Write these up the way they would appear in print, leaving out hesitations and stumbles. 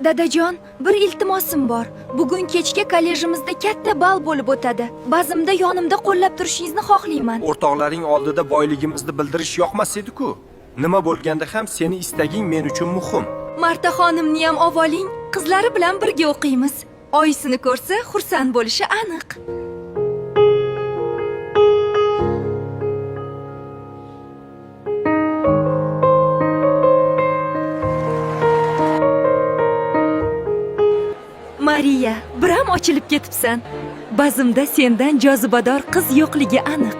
Dadajon, bir iltimosim bor. Bugun kechga kollejimizda katta bal bo'lib o'tadi. Bazmda yonimda qo'llab turishingizni xohlayman. O'rtoqlaring oldida boyligimizni bildirish yoqmas edi-ku. Nima bo'lganda ham seni istaging men uchun muhim. Marta xonimni ham ovoling, qizlari bilan birga o'qiymiz. Oyisini ko'rsa xursand bo'lishi aniq. Mariya, biram ochilib ketibsan. Bazmda sendan jozibador qiz yo'qligi aniq.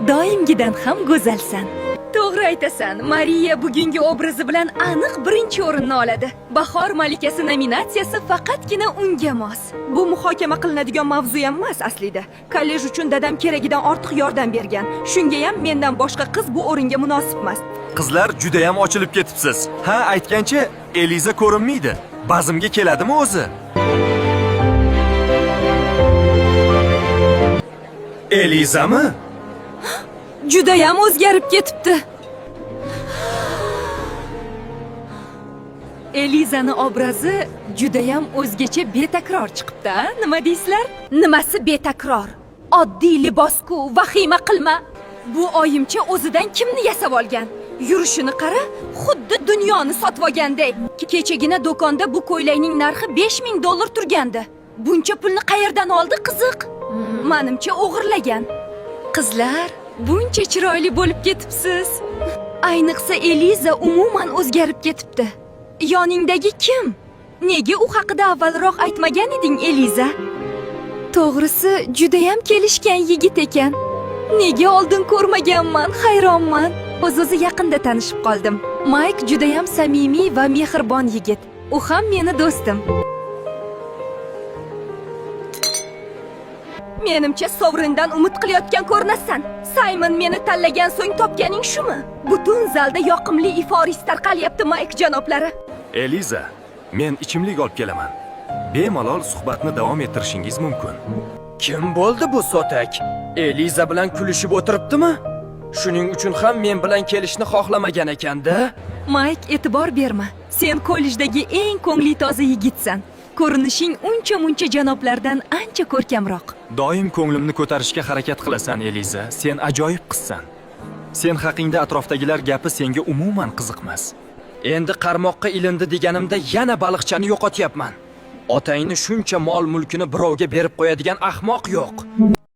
Doimgidan ham go'zalsan. To'g'ri aytasan, Mariya bugungi obrazi bilan aniq birinchi o'rinni oladi. Bahor malikasi nominatsiyasi faqatgina unga mos. Bu muhokama qilinadigan mavzu ham emas aslida. Kollej uchun dadam keragidan ortiq yordam bergan. Shungayam mendan boshqa qiz bu o'ringa munosib emas. Qizlar judayam ochilib ketibsiz. Ha, aytgancha, Eliza ko'rinmaydi. Bazmga keladimi o'zi? Elizami? Judayam o'zgarib ketibdi. Elizani obrazi judayam o'zgacha betakror chiqibdi, a? Nima deysizlar? Nimasi betakror? Oddiy libos-ku, vahima qilma. Bu oyimcha o'zidan kimni yasab olgan? Yurishini qara, xuddi dunyoni sotib olganday. Kechagina do'konda bu ko'ylakning narxi 5000 dollar turgandi. Buncha pulni qayerdan oldi qiziq? Manimcha o'g'irlagan. Qizlar, buncha chiroyli bo'lib ketibsiz. Ayniqsa Eliza umuman o'zgarib ketibdi. Yoningdagi kim? Nega u haqida avvalroq aytmagan eding, Eliza? To'g'risi, judayam kelishgan yigit ekan. Nega oldin ko'rmaganman, hayronman. O'z-o'zi yaqinda tanishib qoldim. Mayk judayam samimiy va mehribon yigit. U ham meni do'stim. Menimcha sovrindan umid qilayotgan ko'rinasan. Saymon meni tanlagan so'ng topganing shumi? Butun zalda yoqimli iforis tarqalyapti Mayk janoblari. Eliza, men ichimlik olib kelaman. Bemalol suhbatni davom ettirishingiz mumkin. Kim bo'ldi bu sotak? Eliza bilan kulishib o'tiribdimi? Shuning uchun ham men bilan kelishni xohlamagan ekanda. Mayk, e'tibor berma. Sen kollejdagi eng ko'ngli toza yigitsan. Ko'rinishing uncha-muncha janoblardan ancha ko'rkamroq. Doim ko'nglimni ko'tarishga harakat qilasan, Eliza. Sen ajoyib qizsan. Sen haqingda atrofdagilar gapi senga umuman qiziqmas. Endi qarmoqqa ilindi deganimda yana baliqchani yo'qotyapman. Otangni shuncha mol-mulkini birovga berib qo'yadigan ahmoq yo'q.